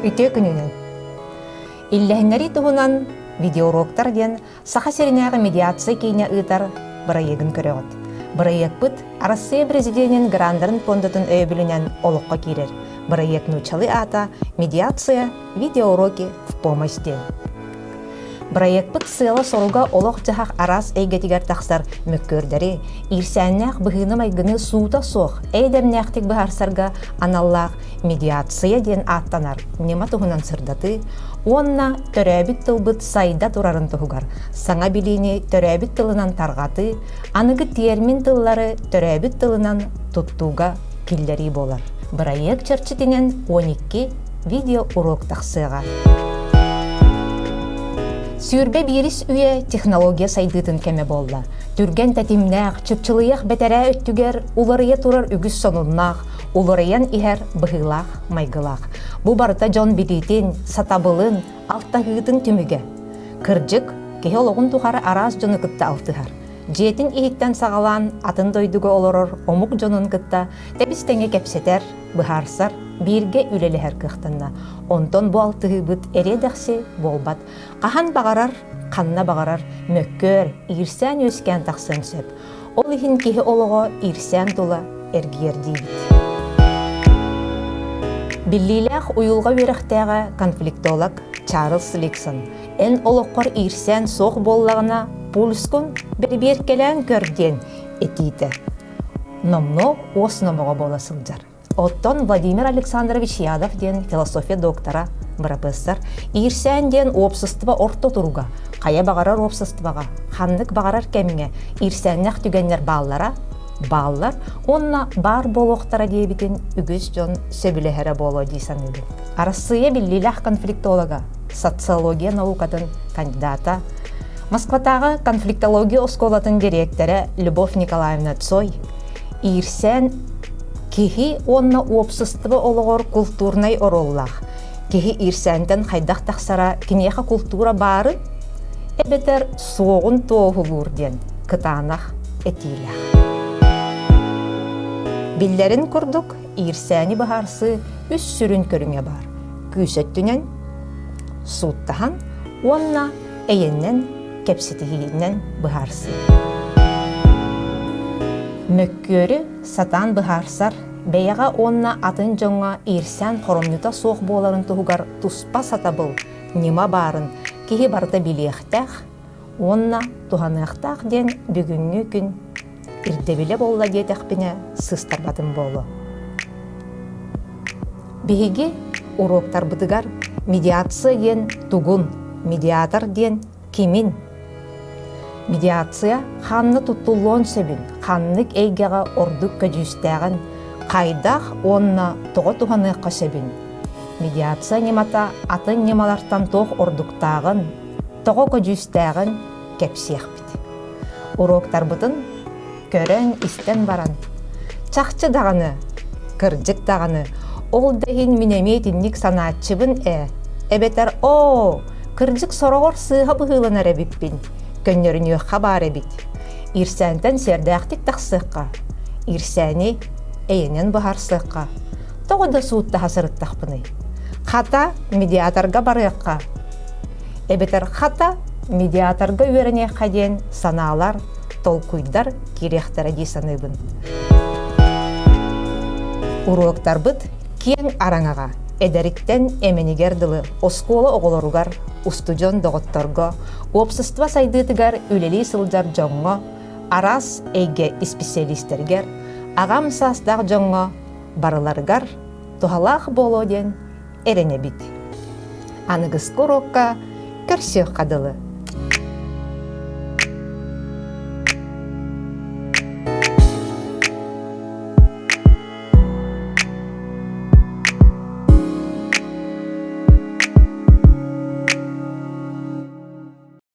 Үтүө күнүнэн! Иллэһиннэрии туһунан видеоуроктар диэн Саха сиринээҕи медиация киинэ ыытар бырайыагын көрөҕүт. Бырайыакпыт Арассыыйа Президенин грандарын пуондатын өйөбүлүнэн олоххо киирэр. Бырайыак нууччалыы аата «Медиация. Видеоуроки в помощь» диэн. Бырайыакпыт сыала-соруга олох-дьаһах араас эйгэтигэр тахсар мөккүөрдэри, иирсээннээх быһыыны-майгыны суута суох, эйэ-дэмнээхтик быһаарсарга аналлаах медиация диэн ааттанар ньыма туһунан сырдатыы уонна төрөөбүт тылбыт сайда турарын туһугар саҥа билиини төрөөбүт тылынан тарҕатыы, аныгы тиэрмин тыллары төрөөбүт тылынан туттууга киллэрии буолар. Бырайыак чэрчитинэн 12 видеоуруок тахсыаҕа. 21 үйэ технология сайдыытын кэмэ буолла. Түргэн тэтимнээх, чыпчылыйах бэтэрээ өттүгэр уларыйа турар үгүс сонуннаах, уларыйан иһэр быһыылаах-майгылаах. Бу барыта дьон билиитин, сатабылын, алтаһыытын түмүгэ. Кырдьык, киһи олоҕун тухары араас дьону кытта алтыһар. Дьиэтин иһиттэн саҕалаан атын дойдуга олорор омук дьонун кытта тэбис-тэҥэ кэпсэтэр, быһаарсар, бииргэ үлэлэһэр кыахтанна. Онтон бу алтыһыыбыт эриэ-дэхси буолбат. Хаһан баҕарар, ханна баҕарар мөккүөр, иирсээн үөскээн тахсыан сөп. Ол иһин киһи олоҕо иирсээн тула эргийэр диибит. Биллиилээх уйулҕа үөрэхтээҕэ конфликтолог Чарльз Ликсон «Эн олоххор иирсээн суох буоллаҕына, пульскун бэрэбиэркэлээн көр» диэн этиитэ номнуо уос номоҕо буола сылдьар. Оттон Владимир Александрович Ядов диэн философия доктора, бырапыассар, иирсээн диэн уопсастыба орто туруга, хайа баҕарар уопсастыбаҕа, ханнык баҕарар кэмҥэ иирсээннээх түгэннэр бааллара, бааллар уонна баар буолуохтара диэбитин үгүс дьон сөбүлэһэрэ буолуо дии саныыбын. Арассыыйа биллиилээх конфликтолога, социология наукатын кандидата, Москватааҕы конфликтология оскуолатын дириэктэрэ Любовь Николаевна Цой иирсээн киһи уонна уопсастыба олоҕор култуурнай оруоллаах. Киһи иирсээнтэн хайдах тахсара киниэхэ култуура баарын эбэтэр суоҕун туоһулуур диэн кытаанах этиилээх. Биллэрин курдук, иирсээни быһаарсыы үс сүрүн көрүҥэ баар. Күүс өттүнэн, сууттаһан уонна эйэннэн кэпсэтиһиинэн быһаарсыы. Мөккүөрү сатаан быһаарсар, бэйэҕэ уонна атын дьоҥҥо иирсээн хоромньута суох буоларын туһугар туспа сатабыл, ньыма баарын киһи барыта билиэхтээх уонна туһаныахтаах диэн бүгүҥҥү күн ирдэбилэ буолла диэтэхпинэ сыыстарбатым буолуо. Биһиги уруоктарбытыгар медиация диэн тугун, медиатор диэн кимин, медиация ханна туттуллуон сөбүн, ханнык эйгэҕэ ордук көдьүүстээҕин, хайдах уонна тоҕо туһаныахха сөбүн, медиация ньымата атын ньымалартан туох ордуктааҕын, тоҕо көдьүүстээҕин кэпсиэхпит. Уруоктарбытын көрөн-истэн баран, чахчы даҕаны, кырдьык даҕаны, ол да иһин мин эмиэ итинник санааччыбын ээ, эбэтэр оо, кырдьык сороҕор сыыһа быһыыланар эбиппин, көннөрүнүөххэ баар эбит, иирсээнтэн сиэрдээхтик тахсыахха, иирсээни эйэнэн быһаарсыахха, тоҕо да сууттаһа сырыттахпыный, хата медиаторга барыахха, эбэтэр хата медиаторга үөрэниэххэ диэн санаалар, толкуйдар киириэхтэрэ дии саныыбын. Уруоктарбыт киэҥ араҥаҕа эдэриттэн эмэнигэр дылы оскуола оҕолоругар, устудьуон доҕотторго, уопсастыба сайдыытыгар үлэлии сылдьар дьоҥҥо, араас эйгэ исписэлиистэригэр, аҕам саастаах дьоҥҥо барыларыгар туһалаах буолуо диэн эрэнэбит. Аныгыскы уруокка көрсүөххэ дылы.